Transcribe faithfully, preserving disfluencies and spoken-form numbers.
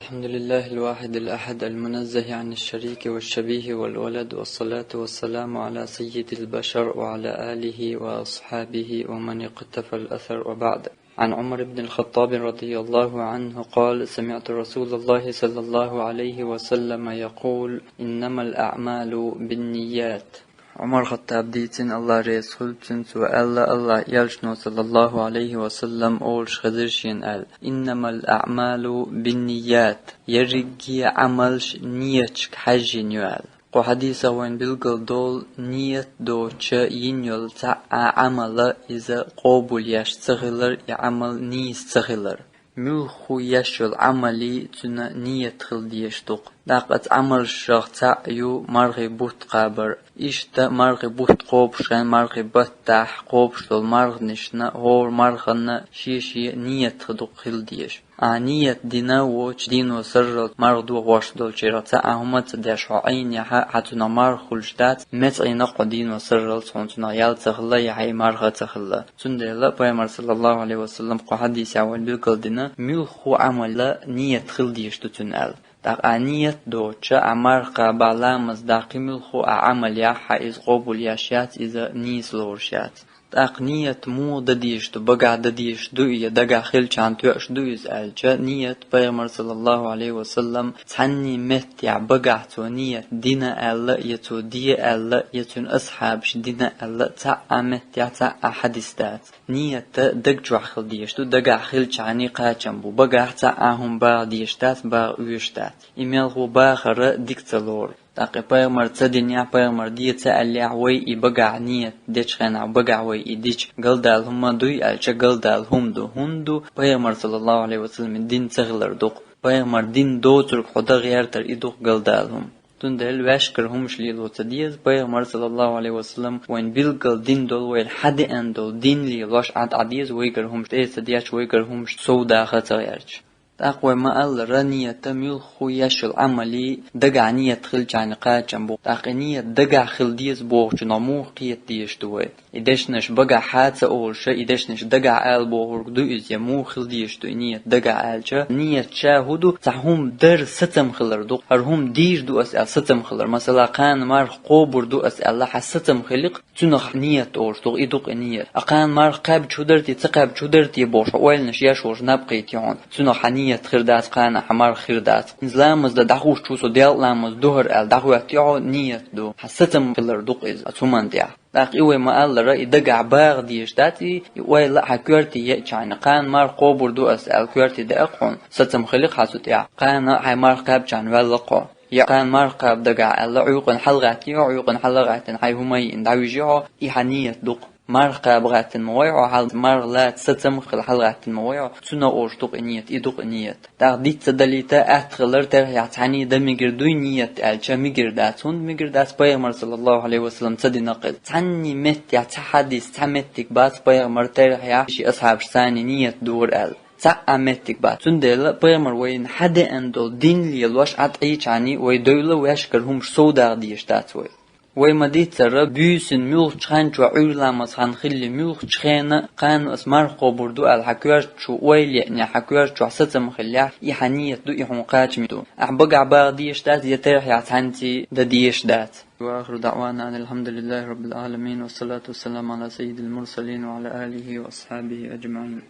الحمد لله الواحد الأحد المنزه عن الشريك والشبيه والولد، والصلاة والسلام على سيد البشر وعلى آله وأصحابه ومن اقتفى الأثر، وبعد. عن عمر بن الخطاب رضي الله عنه قال: سمعت رسول الله صلى الله عليه وسلم يقول: إنما الأعمال بالنيات. Ӏумар Хаттаб дийцина, Аллах реза хуьлда цунна, цо аьлла, Аллах элчано, саллаллаху алейхи ва саллам, олуш хезира шена аьлла: «Иннамал аъмалу бинният», ерриге а Ӏамалш нияташка хьаьжжина ю аьлла. Кху хьадисах вайна билгал долу, ният доцуша йина йолу цхьа а Ӏамал иза къобулъеш ца хилар, и Ӏамал нийса ца хилар. Муьлхха еш йолу Ӏамал а цуьнан ният хила дезаш ду-кх. ТӀаккха оцу Ӏамалшах цхьаъ ю мархийн бутт кхабар. Иштта мархийн бутт кхобуш хенахь, мархийн баттахь кхобуш долу марханашна, хӀора марханна шен-шен ният ду-кх хила дезаш. Ахьа ният дина воцуш дийно сарралц марха дохош долчуьра цхьа а хӀума ца деш хьо Ӏийнехь, хьан цунах марха хуьлуш дац, меца Ӏийнарг хьо дийно сарралц, хьуна цунах ял ца хилла, я хьайн марха ца хилла. Цундела Пайхамар, саллаллаху алейхи ва саллам, кху хьадисехь вайна билгал дина, муьлхха Ӏамал ният хила дезаш ду цуьнан аьлла. ТӀаккха ахьа ният доцуша, ахьа марха кхаба, ламаз даккха, муьлхха а Ӏамал яхь, хьан иза къобулъеш яц, иза нийса лоруш яц. ТӀаккха ният муха дан дезаш ду, багахь дан дезаш ду, я дагахь хилчахьана тоьуш ду иза аьлча, ният Пайхамар, саллаллаху алейхи ва саллам, цхьанний меттехь багахь цо ният дина аьлла, я цо де аьлла, я цуьнан асхьабаш дина аьлла, цхьа а меттехь, цхьа а хьадис дац. Ният даг чохь хила дезаш ду, дагахь хилчахьана кхачам бу. Багахь цхьа а хӀума багӀа дезаш дац, багӀа оьшуш дац. И мелхо бахар дика ца лору. ТӀаккха и Пайхамар ца динехь, Пайхамар де ца аьллехь, вай и багахь ният дечу хенахь, багахь вай и дича, галдала хӀума дуй аьлча, галдала хӀума ду. ХӀунда ду? Пайхамар, саллаллаху алейхи ва саллам, дина ца хилар ду-кх. Пайхамар дина доцург хьо дан гӀертар, и ду-кх галдала хӀума. Цундела ваьшкара хӀумаш лело ца деза, Пайхамар, саллаллаху алейхи ва саллам, вайна билггал дина долу, вайна хьадеана долу дин лелош Ӏад Ӏа деза, вайгара хӀумаш тӀе а ца детташ, вайгара хӀумаш сов даха а ца гӀерташ. ТӀаккха вай ма-аллара, ният муьлхха еш йолу Ӏамал дагахь ният хилчахьана кхачам бу. ТӀаккха и ният дагахь хила деза бохучунах муха кхета дезаш ду вай? И дешнаш багахь хьа ца олуша, и дешнаш дагахь ала бохург ду иза, я муха хила дезаш ду и ният дагахь аьлча, ният ша хӀун ду, цхьа хӀума дар сацам хилар ду. ХӀара хӀума дийр ду ас аьлла сацам хилар. Масала, кхана марха кхобур ду ас аьлла, хьан сацам хили-кх, цунах ният олуш ду-кх, и ду-кх и ният. А кхана марха кхаьбча хӀун дара те, ца кхаьбча хӀун дара те бохуш, хьо ойланаш еш волуш наб кхийти хьуна. Цунах хьан ният хир дац, кхана хьан марха хир дац. ХӀинца ламаз дан дӀахуш ву со, делкъа ламаз ду хӀара аьлла, дӀахӀоьттий хьо, ният ду. Хьан сацам хилар ду-кх иза оцу хӀуманна тӀехь. ТӀаккха и вай ма-аллара, и дагахь багӀа дезаш дац, и, и ойла а хьан коьрте еъчахьана, кхана марха кхобур ду ас аьлла, коьрте деа-кх хьуна, сацам хили-кх хьан цу тӀехь, кхана хьайн марха кхаьбчахьана ваьлла-кх хьо. Я кхана марха кхаба дагахь аьлла, Ӏуьйкъана хьалагӀаьттий хьо, Ӏуьйкъана хьалагӀаьттина хьайн хӀума а йина дӀавижий хьо, и хьан ният ду-кх. Марха кхаба гӀаьттина ма вай хьо, хьал марха лаца сацам хила хьалагӀаьттина ма вай хьо, цунах олуш ду-кх и ният, и ду-кх и ният. ТӀаккха диц ца далийта, атта хилар, терхьехь цхьаьний дан мегар дуй ният аьлча, мегар дац. ХӀунда мегар дац? Пайхамар, саллаллаху алейхи ва саллам, ца дина-кх иза. Цхьанний меттехь цхьа хьадис, цхьа меттиг бац Пайхамар терхьехь шен асхьабашца ният дора аьлла. Цхьа а меттиг бац. Цундела Пайхамар вайна хьадеана долу дин лелош Ӏад Ӏийчахьана, вай девлла ваьшкара хӀумаш сов даха дезаш дац вай. Вай ма-дийццара, буьйсанна муьлххачу хан чохь Ӏуьйра ламаз хан хилли, муьлххачу хенахь кхана ас марха кхобур ду аьлла хьан коьрта чу ойла еънехь, хьан коьрта чохь сацам хиллехь, и хьан ният ду, и хьуна кхачаме ду. Ахь багахь багӀа дезаш дац, я терхьехь цхьаьнций дан дезаш дац. وآخر دعوانا أن الحمد لله رب العالمين، والصلاة والسلام على سيد المرسلين وعلى آله وأصحابه أجمعين.